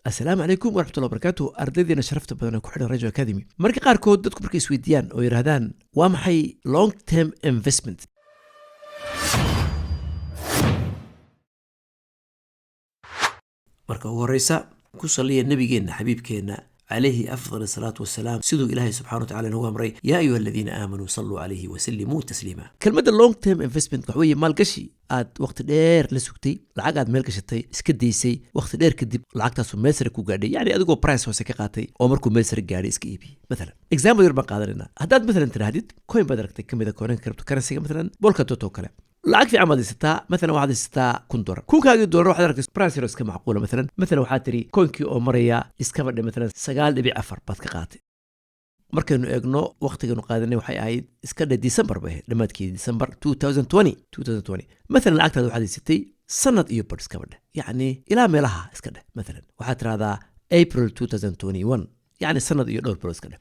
Asalaamu calaykum waraxmatullahi wabarakaatu. Ardaydeena sharafta badan ee ku xidhan Rajo Academy, marka qaarkood dadku markay isweydiiyaan oo yidhaahdaan waa maxay long term investment, marka ugu horeysa ku saliya nabigeenna xabiibkeenna calayhi afdal asalaatu wasalaam, siduu Ilaahay subxana wa tacala inagu amray: "Yaa ayuha aladiina aamanuu salluu calayhi wasallimuu tasliima." Kelmadda long term investment waxa weeye maalgashi aad waqti dheer la sugtay, lacag aad meel gashatay, iska daysay, waqti dheer kadib lacagtaasu meel sare ku gaadhay, yacni adigoo price hoose ka qaatay oo markuu meel sare gaadhay iska iibiyey. Mathalan, example yar baan qaadanaynaa. Haddaad mathalan tidhaahdid coin baad aragtay kamid a coinanka cryptocurrency-ga, mathalan Polkadot oo kale, lacag fiican baad haysataa, mathalan waxaad haysataa $1000. Kunkaagii dollar waxaad aragtay price yar oo iska macquula. Mathalan waxaad tiri coinkii oo maraya, iskaba dhe, mathalan 9.4 baad ka qaatay. Markaynu eegno waqtiganu qaadanay, waxay ahayd, iska dhe, December bay ahayd, dhammaadkeedii December 2020. 2020 mathalan lacagtaada waxaad haysatay sanad iyo badh, iskaba dheh, yacni ilaa meelaha iska dheh, mathalan waxaad tirahdaa April 2021, yacni sanad iyo dhowr bilood iska dheh.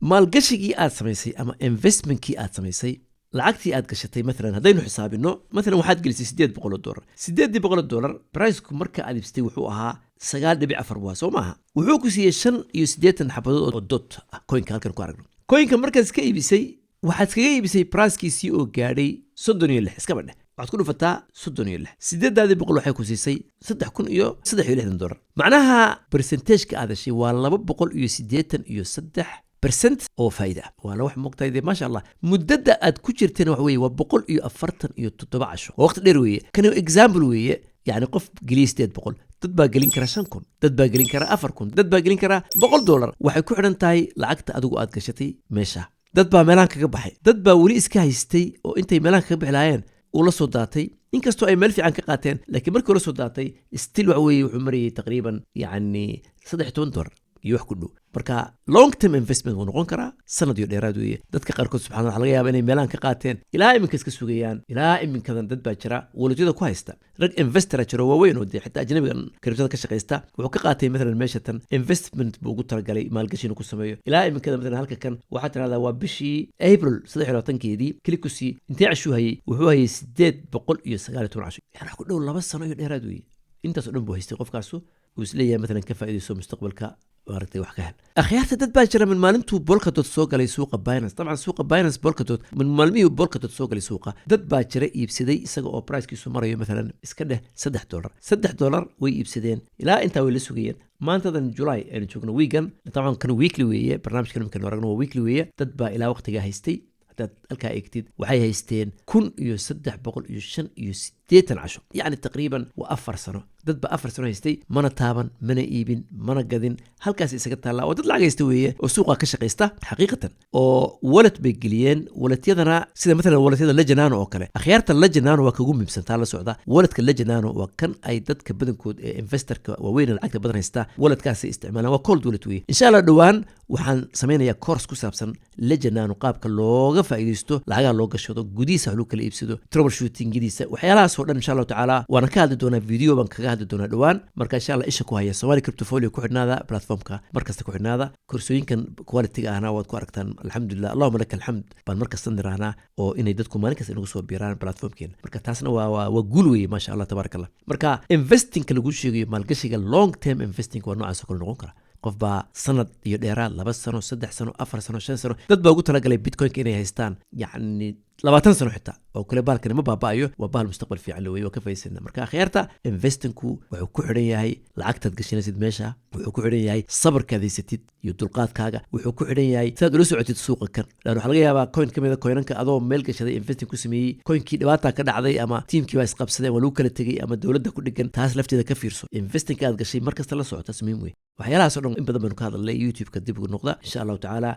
Maalgashigii aad samaysay ama investmentkii aad samaysay, lacagtii aad gashatay, mathalan haddaynu xisaabino, mathalan waxaad gelisay $800. $800 priceku marka aad iibsatay wuxuu ahaa 9.4, waa soo maaha? Wuxuu ku siiyey 85 xabadood oo dot ah coinka halkan ku aragno. Coinka markaad iska iibisay, waxaad iskaga iibisay pricekiisii oo gaadhay 36, iskaba dheh. Waxaad ku dhufataa 36, 800 waxay ku siisay $3,063. Macnaha percentageka aad heshay waa 283% oo faa'iida ah. Waana wax moogtahay dee, maasha Allah. Muddada aad ku jirtayna waxa weeye waa 147 casho, waa waqti dheer weeye. Kani example weeye, yacni qof geliyey 800. Dad baa gelin kara 5000, dad baa gelin kara 4000, dad baa gelin kara $100. Waxay ku xidhan tahay lacagta adigu aad gashatay meesha. Dad baa meelahan kaga baxay, dad baa weli iska haystay oo intay meelahan kaga bixi lahaayeen uu la soo daatay, inkastoo ay meel fiican ka qaateen, laakiin markii ula soo daatay still waxa weeye wuxuu marayay taqriiban yacni $13 iyo wax ku dhow. Marka long term investment wuu noqon karaa sanad iyo dheeraad weeye. Dadka qaarkood, subxana, waxa laga yaaba inay meelahan ka qaateen, ilaa iminka iska sugayaan. Ilaa iminkadan dad baa jira walletyada ku haysta. Rag investora jiro waaweyn oo dee xitaa ajnabigan cryptada ka shaqaysta. Wuxuu ka qaatay mathalan meesha tan investment buu ugu talagalay maalgashi inuu ku sameeyo. Ilaa iminkada mathalan halka kan waxaa tirahdaa waa bishii April 23-keedii klikusii. Intee cashuu hayay? Wuxuu hayay 819 casho, yani wax ku dhow 2 sano iyo dheeraad weeye. Intaas oo dhan buu haystay qofkaasu, uu isleeyahay mathalan ka faa'iidayso, mustaqbalka maaragtay wax ka hel. Akhyaarta, dad baa jira min maalintuu Polkadot soo galay suuqa Binance, dabcan suuqa Binance Polkadot, min maalmihii Polkadot soo galay suuqa, dad baa jira iibsaday isaga oo pricekiisu marayo mathalan iska dheh $3. $3 way iibsadeen, ilaa intaa way la sugayeen. Maantadan July aynu joogno, weegan, dabcan kan weekly weeye, barnaamijkan imika aragno waa weekly weeye. Dad baa ilaa waqtigaa haystay. Haddaad halkaa eegtid, waxay haysteen 1385 casho, yacni taqriiban waa 4 sano. Dad baa 4 sano haystay, mana taaban, mana iibin, mana gadin, halkaas isaga taallaa. Oo dad lacag haysta weeye oo suuqa ka shaqaysta xaqiiqatan, oo wallet bay geliyeen. Walletyadana sida mathalan walletyada Ledger Nano oo kale. Akhyaarta, Ledger Nano waa kagu muhiimsan, taa la socda. Walletka Ledger Nano waa kan ay dadka badankood ee investorka waaweyn ee lacagta badan haysta walletkaasay isticmaalaan. Waa cold wallet weeye. Insha Allah dhowaan waxaan samaynayaa course ku saabsan Ledger Nano, qaabka looga faa'iidaysto, lacagaha loo gashado gudihiisa, wax lagu kala iibsado, troubleshootingidiisa, waxyaalahaas oo dhan insha Allahu tacaala waana ka hadli doonaa, video baan kaga hadli doonaa dhowaan. Marka insha Allah isha ku haya Somali Cryptofolio, ku xidhnaada platformka, markasta ku xidhnaada. Koorsooyinkan quality-ga ahna waad ku aragtaan. Alxamdulilah, allahuma laka alxamd baan markasta nirahnaa, oo inay dadku maalin kasta inagu soo biiraan platformkeena. Marka taasna waa guul weeye, maasha Allah, tabaaraka Allah. Marka investingka lagu sheegayo, maalgashiga long term investing, waa noocaas oo kale noqon kara. Qof baa sanad iyo dheeraad, 2 sano, 3 sano, 4 sano, 5 sano. Dad baa ugu talagalay bitcoinka inay haystaan yacni 20 sano xitaa oo kale. Baalkani ma baaba'ayo, waa baal mustaqbal fiican la weye, waa ka faa'iidsana. Marka akhyaarta, investingku wuxuu ku xidhan yahay lacagtaad gashanaysid meesha, wuxuu ku xidhan yahay sabarkaad haysatid iyo dulqaadkaaga, wuxuu ku xidhan yahay sidaad ula socotid suuqa kan. Lan waxaa laga yaabaa coin ka mid a coinanka adoo meel gashaday, investing ku sameeyey, coinkii dhibaata ka dhacday ama tiimkii baa isqabsaday ama lagu kala tegey ama dowladda ku dhegan. Taas lafteeda ka fiirso. Investingka aad gashay mar kasta la soco, taas muhiim wey. Waxyaalahaas oo dhan in badan baynu ka hadalnay, YouTube-ka dib ugu noqda insha Allahu tacaala.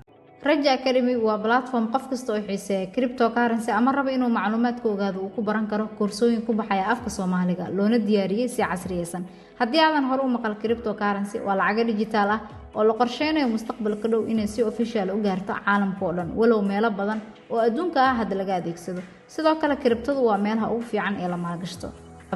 Raja Academy waa platform qof kasta oo xiiseeya cryptocurrency ama raba inuu macluumaadka ogaado uu ku baran karo koorsooyin ku baxaya afka Soomaaliga, loona diyaariyey si casriyeysan. Haddii aadan hore u maqal cryptocurrency, waa lacago dijitaal ah oo la qorsheynayo mustaqbalka dhow inay si official u gaarto caalamka oo dhan, walow meelo badan oo adduunka ah hadda laga adeegsado. Sidoo kale cryptadu waa meelaha ugu fiican ee la maalgashto.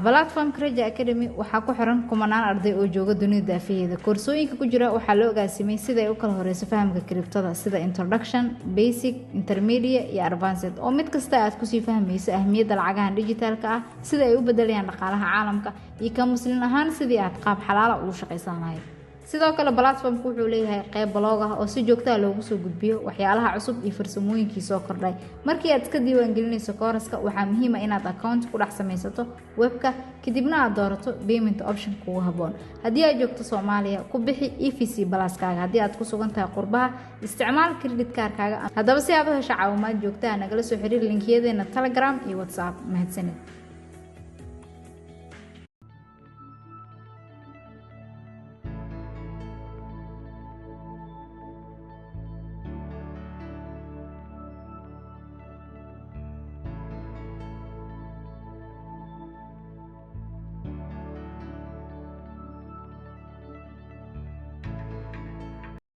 Platformka Raja Academy waxaa ku xiran kumanaan arday oo jooga dunida daafaheeda. Koorsooyinka ku jira waxaa loo agaasimay sida ay u kala horeyso fahamka cryptada, sida introduction, basic, intermediate iyo advanced, oo mid kasta aad kusii fahmayso ahmiyadda lacagahan dijitaalka ah, sida ay u bedelayaan dhaqaalaha caalamka, iyo ka Muslin ahaan sidii aad qaab xalaala ugu shaqaysan lahayd. Sidoo kale platformku wuxuu leeyahay qeyb blog ah oo si joogtaa loogu soo gudbiyo waxyaalaha cusub iyo farsamooyinkii soo kordhay. Markii aad iska diiwaangelinayso kooraska, waxaa muhiima inaad account ku dhex samaysato webka, kadibna aad doorato payment option kugu haboon. Haddii aad joogto Soomaaliya, ku bixi EVC Pluskaaga. Haddii aad ku sugan tahay qurbaha, isticmaal credit cardkaaga. Haddaba si aad u hesho caawimaad joogtaha, nagala soo xiriir linkiyadeena Telegram iyo WhatsApp. Mahadsanid.